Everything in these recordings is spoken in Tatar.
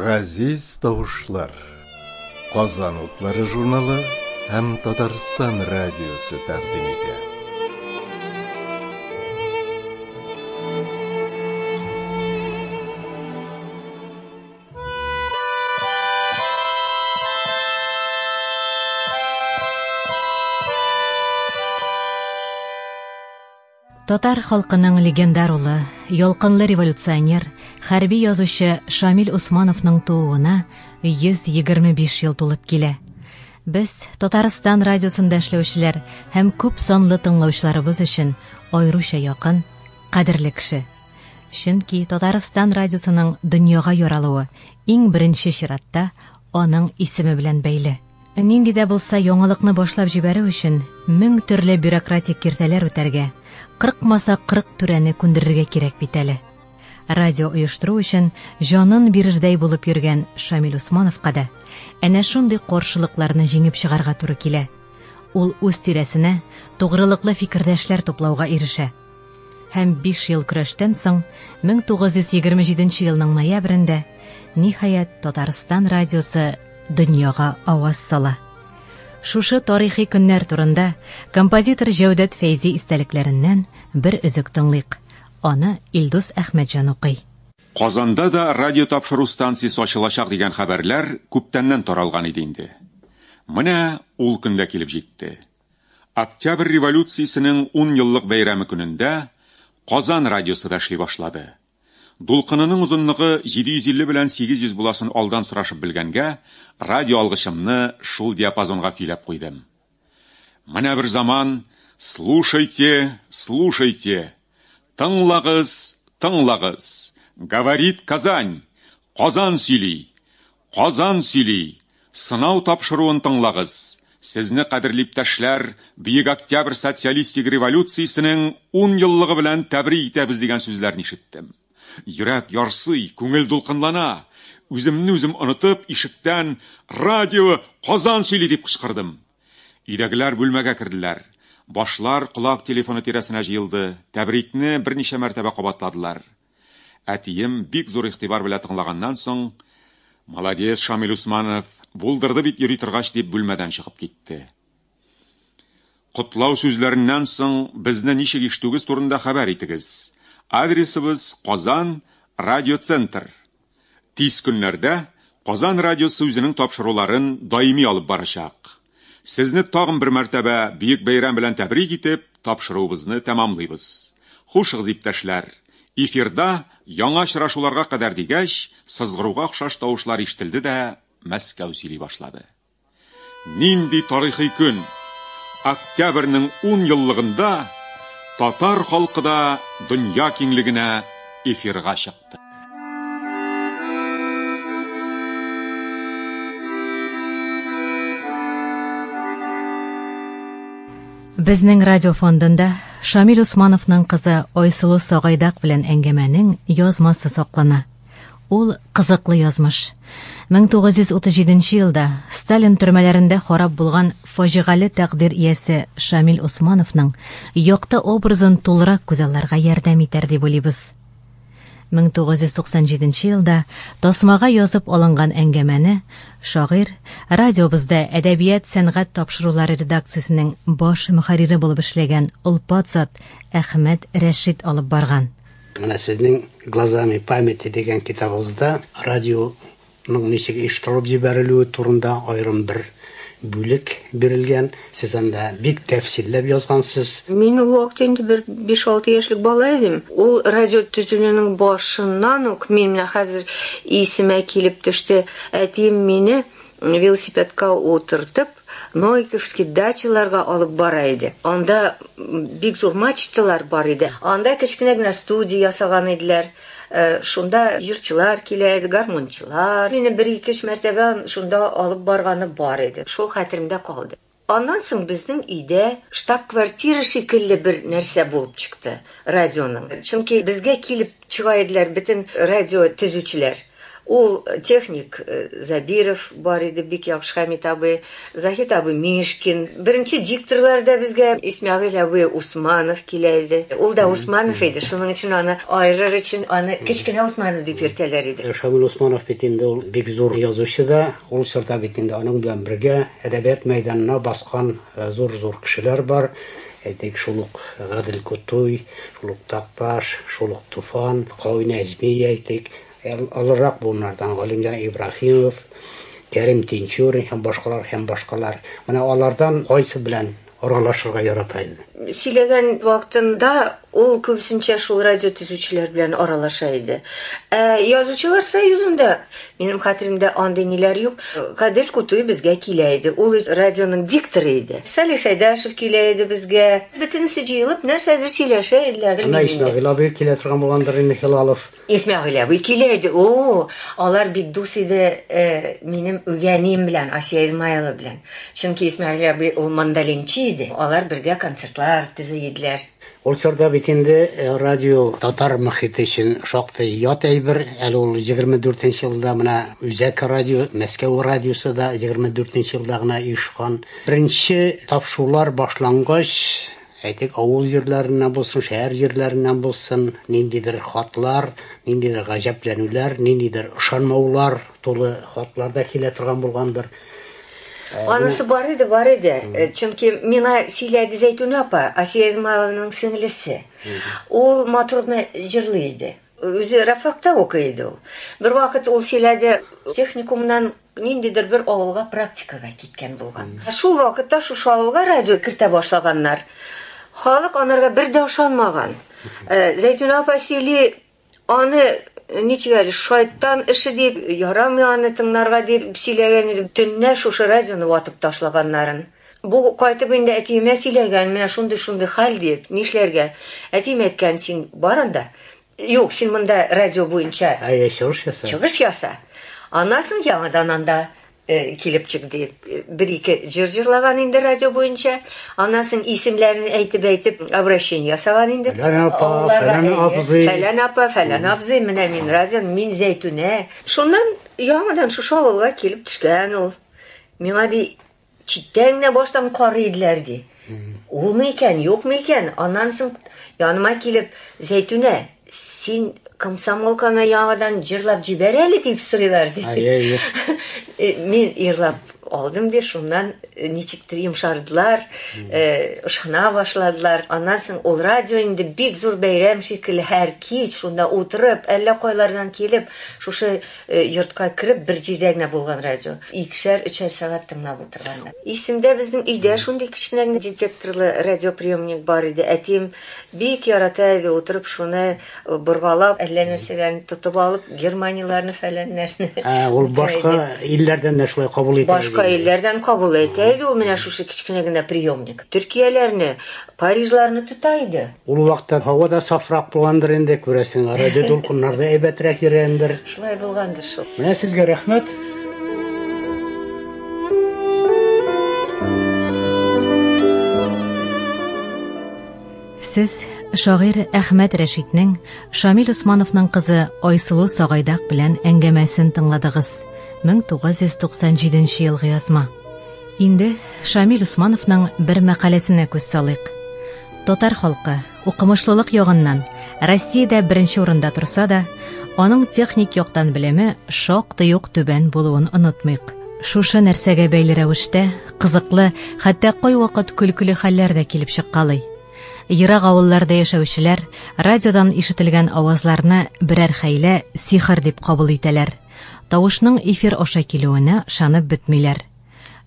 Газиз тавышлар. Казан утлары журналы һәм Татарстан радиосы тәкъдим итә. Татар халкының легендар улы, ялкынлы революционер, хәрби язучы Шамил Усмановның тууына 125 ел тулып килә. Без Татарстан радиосында эшләүчеләр һәм күп санлы тыңлаучыларыбыз өчен аеруча якын, кадерле кеше. Чөнки Татарстан радиосының дөньяга яралуы иң беренче чиратта аның исеме белән бәйле. Нинди дә булса яңалыкны башлап җибәрү өчен мең төрле бюрократик киртәләр үтәргә, кырыкмаса кырык түрәне күндерергә кирәк бит әле. Радио оештыру өчен җанын бирердәй булып йөргән Шамил Усмановка да әнә шундый каршылыкларны җиңеп чыгарга туры килә. Ул үз тирәсенә тугрылыклы фикердәшләр туплауга ирешә. Һәм 5 ел көрәштән соң 1927 елның ноябрендә ниһаять Татарстан радиосы дөньяга аваз сала. Шушы тарихи көннәр турында композитор Җәүдәт Фәйзи истәлекләреннән бер өзек тыңлыйк. Аны Илдус Әхмәтҗан укый. Казанда да радио тапшыру станциясе ачылачак дигән хәбәрләр күптәннән таралган иде инде. Менә ул көн дә килеп җитте. Октябрь революциясенең ун еллык бәйрәме көнендә Казан радиосы да эшли башлады. Дулкынының озынлыгы 750 белән 800 буласын алдан сорашып белгәнгә, радиоалгычымны шул диапазонга көйләп куйдым. Менә бер заман Слушайте, слушайте! Тыңлагыз, тыңлагыз! Говорит Казань! Казан сөйли! Казан сөйли! Сынау тапшыруын тыңлагыз! Сезне, кадерле иптәшләр, Бөек Октябрь социалистик революциясенең ун еллыгы белән тәбрик итәбез дигән сүзләрне ишеттем. Йөрәк ярсый, күңел дулкынлана. Үземне үзем онытып, ишектән Радио Казан сөйли дип кычкырдым. Өйдәгеләр бүлмәгә керделәр. Башлар колак телефоны тирәсенә җыелды, тәбрикне берничә мәртәбә кабатладылар. Әтием бик зур игътибар белән тыңлаганнан соң, Молодец, Шамил Усманов, булдырды бит йөри торгач, дип бүлмәдән чыгып китте. Котлау сүзләреннән соң безне ничек ишетүегез турында хәбәр итегез. Адресыбыз Казан, Радиоцентр. Тиз көннәрдә Казан радиосы үзенең тапшыруларын даими алып барачак. Сезне тагын бер мәртәбә бөек бәйрәм белән тәбрик итеп, тапшыруыбызны тәмамлыйбыз. Хушыгыз, иптәшләр! Эфирда яңа очрашуларга кадәр дигәч, сызгыруга охшаш тавышлар ишетелде дә, Мәскәү сөйли башлады. Нинди тарихи көн! Октябрьнең ун еллыгында татар халкы да дөнья киңлегенә эфирга чыкты. Безнең радио фондында Шамил Усмановның кызы Айсылу Сагайдак белән әңгәмәнең язмасы саклана. Ул кызыклы язмыш. 1937 елда Сталин төрмәләрендә харап булган фаҗигале тәкъдир иясе Шамил Усмановның якты образын тулырак күзалларга ярдәм итәр дип уйлыйбыз. 1997 елда тасмага язып алынган әңгәмәне шагыйрь, радиобызда әдәбият сәнгать тапшырулары редакциясенең баш мөхәррире булып эшләгән олпат зат Әхмәт Рәшит алып барган. Менә сезнең Глазами памяти дигән китабыгызда радионың ничек оештырылып җибәрелүе турында аерым бер бүлек бирелгән. Сез анда бик тәфсилләп язгансыз. Мин ул вакытта инде бер 5-6 яшьлек бала идем. Ул радио төзелүнең башыннан ук мин менә хәзер исемә килеп төште, әтием мине велосипедка утыртып, Нойковский дачаларга алып бара иде. Анда бик зур мачталар бар иде. Анда кечкенә генә студия ясаган иделәр. Э, шунда җырчылар килә иде, гармунчылар. Мине бер ике өч мәртәбә шунда алып барганы бар иде. Шул хәтеремдә калды. Аннан соң безнең өйдә штаб-квартира шикелле бер нәрсә булып чыкты радионың. Чөнки безгә килеп чыга иделәр бөтен радио төзүчеләр. Ул техник Забиров бар иде, бик яхшы Хәмит абый, Заһид абый Мишкин. Беренче дикторлар да безгә Исмәгыйль абый Усманов килә иде. Ул да Усманов иде, шуның өчен аны аерыр өчен аны кечкенә Усманов дип йөртәләр иде. Шамил Усманов бит инде ул бик зур язучы да, ул чорда бит инде аның белән бергә әдәбият мәйданына баскан зур-зур кешеләр бар. Әйтик, шул ук Гадел Кутуй, шул ук Такташ, шул ук Туфан, Кави Нәҗми әйтик, олырак буыннардан Галимҗан Ибраһимов, Кәрим Тинчурин һәм башкалар һәм башкалар. Менә алардан кайсы белән аралашырга ярата иде? Сөйләгән вакытында ул күбесенчә шул радио төзүчеләр белән аралаша иде. Ә язучылар союзында минем хәтеремдә андый ниләр юк. Гадел Кутуй безгә килә иде. Ул радионың дикторы иде. Салих Сәйдәшев килә иде безгә. Бөтенесе җыелып нәрсәдер сөйләшә иделәр. Әнә Исмәгыйль абый килә торган булгандыр инде, Хилалов. Исмәгыйль абый килә иде. О, алар бик дус иде минем үги әнием белән, Асия Измаилова белән. Чөнки Исмәгыйль абый ул мандолинчы иде. Алар бергә концертлар төзи иделәр. Ул чорда бит инде радио татар мохите өчен шактый ят әйбер. Әле ул 24 нче елда менә Үзәк радио, Мәскәү радиосы да 24 нче елда гына оешкан. Беренче тапшырулар башлангач, әйтик, авыл җирләреннән булсын, шәһәр җирләреннән булсын, ниндидер хатлар, ниндидер гаҗәпләнүләр, ниндидер ышанмаулар тулы хатлар да килә торган булгандыр. Анысы бар иде, бар иде. Чөнки миңа сөйләде Зәйтүнә апа, Асия Измайлованың сеңлесе. Ул матур гына җырлый иде. Үзе рабфакта укый иде ул. Бервакыт ул сөйләде, техникумнан ниндидер бер авылга практикага киткән булган. Шул вакытта шушы авылга радио кертә башлаганнар. Халык анарга бер дә ышанмаган. Зәйтүнә апа сөйли, аны ничек әле шайтан эше дип, ярамый аны тыңларга дип сөйләгән иде. Төнлә шушы радионы ватып ташлаганнарын. Бу кайтып инде әтиемә сөйләгән, менә шундый-шундый хәл дип, нишләргә? Әтием әйткән, син бар анда. Юк, син монда радио буенча Әйе, чыгыш яса. Чыгыш яса. Аннан соң яңадан анда килеп чык дип, бер-ике җыр җырлаган инде радио буенча. Аннан соң исемнәрен әйтеп-әйтеп обращение ясаган инде. Фәлән апа, фәлән абзый. Фәлән апа, фәлән абзый, менә мин радио, мин Зәйтүнә. Шуннан яңадан шушы авылга килеп төшкән ул. Миңа ди, читтән генә баштан карый иделәр ди. Улмы икән, юкмы икән? Аннан соң яныма килеп, Зәйтүнә, син комсомолканы яңадан җырлап җибәр әле дип сорыйлар ди. Ай-яй-яй. Мин йырлап алдым ди, шуннан ничектер йомшардылар, ышана башладылар. Аннан соң ул радио инде бик зур бәйрәм шикелле, һәр кич шунда утырып, әллә кайлардан килеп, шушы йортка кереп, бер җирдә генә булган радио. Икешәр, өчәр сәгать тыңлап утырганнар. Исемдә, безнең өйдә шундый кечкенә генә детекторлы радиоприемник бар иде. Әтием бик ярата иде утырып шуны боргалап, әллә нәрсәләрне тотып алып, Германияләрне, фәләннәрне. Ә, ул башка илләрдән дә шулай кабул итә. Башка илләрдән кабул итә иде ул менә шушы кечкенә генә приемник. Төркияләрне, Парижларны тота иде. Ул вакытта һава да сафрак булгандыр инде, күрәсең, радио дулкыннар да әйбәтрәк йөргәндер. Шулай булгандыр шул. Менә сезгә рәхмәт. Сез шагыйрь Әхмәт Рәшитнең Шамил Усмановның кызы Айсылу Сагайдак белән әңгәмәсен тыңладыгыз. 1997 елгы язма. Инде Шамил Усмановның бер мәкаләсенә күз салыйк. Татар халкы укымышлылык ягыннан Россиядә беренче урында торса да, аның техник яктан белеме шактый ук түбән булуын онытмыйк. Шушы нәрсәгә бәйле рәвештә кызыклы, хәтта кайвакыт көлкеле хәлләр дә килеп чыккалый. Ерак авылларда яшәүчеләр радиодан ишетелгән авазларны берәр хәйлә, сихер дип кабул итәләр. Тавышның эфир аша килүенә ышанып бетмиләр.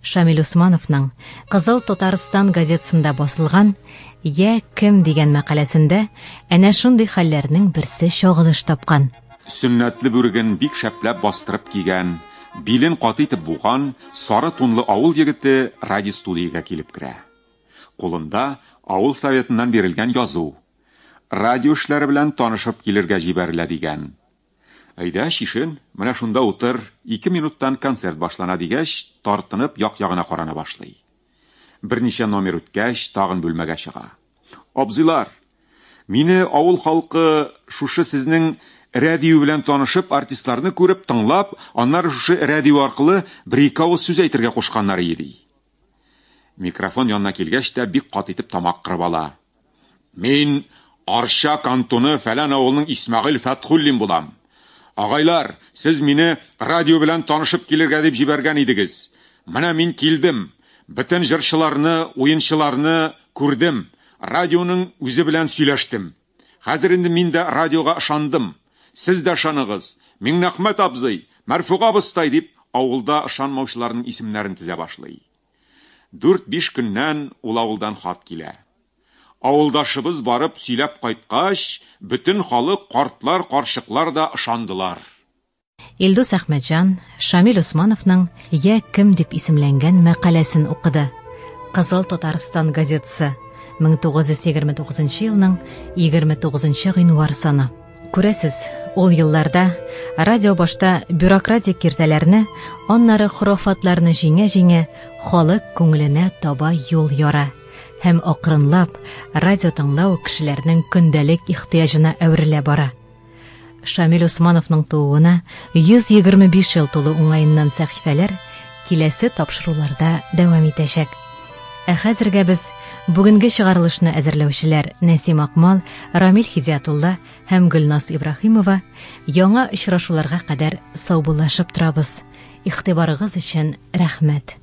Шамил Усмановның Кызыл Татарстан газетасында басылган Я кем дигән мәкаләсендә әнә шундый хәлләрнең берсе чагылыш тапкан. Сөннәтле бүреген бик шәпләп бастырып кигән, билен каты итеп буган, сары тунлы авыл егете радиостудиягә килеп керә. Кулында авыл советыннан бирелгән язу. Радио эшләре белән танышып килергә җибәрелә дигән. Әйдә, чишен, менә шунда утыр, ике минуттан концерт башлана дигәч, тартынып як-ягына карана башлый. Берничә номер үткәч, тагын бүлмәгә чыга. Абзыйлар, мине авыл халкы шушы сезнең Рәдио белән танышып, артистларны күреп, тыңлап, аннары шушы рәдио аркылы бер-ике авыз сүз әйтергә кушканнар иде, ди. Микрофон янына килгәч тә бик каты итеп тамак кырып ала. Мин Арча кантоны фәлән авылының Исмәгыйль Фәтхуллин булам. Агайлар, сез мине радио белән танышып килергә дип җибәргән идегез. Менә мин килдем. Бөтен җырчыларны, уенчыларны күрдем. Радионың үзе белән сөйләштем. Хәзер инде мин дә радиога ышандым. Сез дә ышаныгыз. Миңнәхмәт абзый, Мәрфуга абыстай, дип, авылда ышанмаучыларның исемнәрен тезә башлый. Дүрт-биш көннән ул авылдан хат килә. Авылдашыбыз барып сөйләп кайткач, бөтен халык, картлар, карчыклар да ышандылар. Илдус Әхмәтҗан Шамил Усмановның Я кем дип исемләнгән мәкаләсен укыды. Кызыл Татарстан газетасы 1929 елның 29 гыйнвар саны. Күрәсез, ул елларда радио башта бюрократик киртәләрне, аннары хорафатларны җиңә-җиңә халык күңеленә таба юл яра һәм акрынлап радио тыңлау кешеләрнең көндәлек ихтыяҗына әверелә бара. Шамил Усмановның тууына 125 ел тулу уңаеннан сәхифәләр киләсе тапшыруларда дәвам итәчәк. Ә хәзергә без бүгенге чыгарылышны әзерләүчеләр Нәсим Акмал, Рамил Хидиятулла һәм Гөлназ Ибраһимова яңа очрашуларга кадәр саубуллашып торабыз. Игътибарыгыз өчен рәхмәт.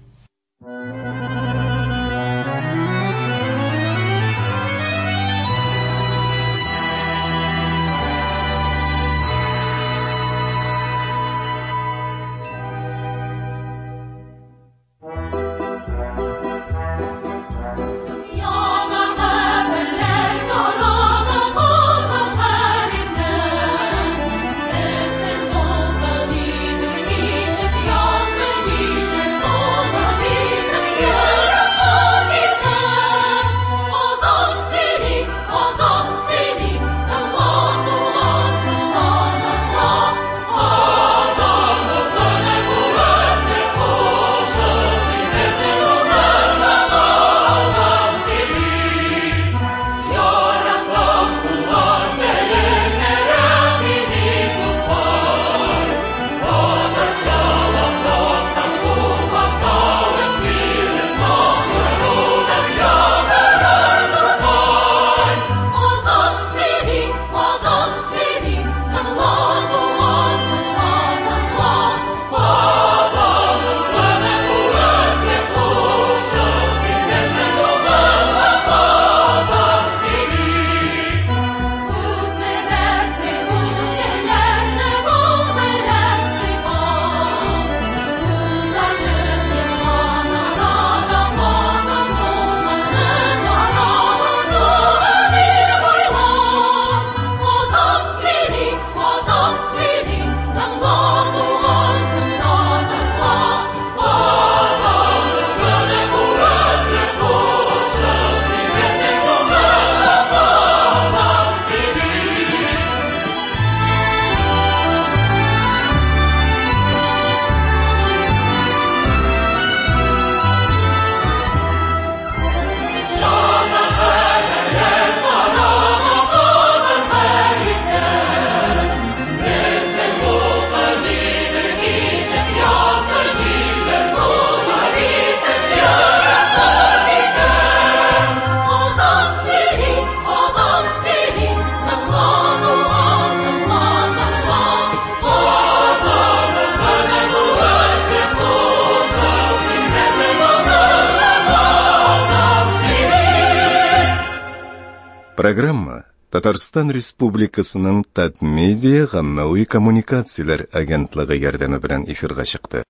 Программа Татарстан Республикасының Татмедиа гаммәви коммуникацияләр агентлыгы ярдәме белән эфирга чыкты.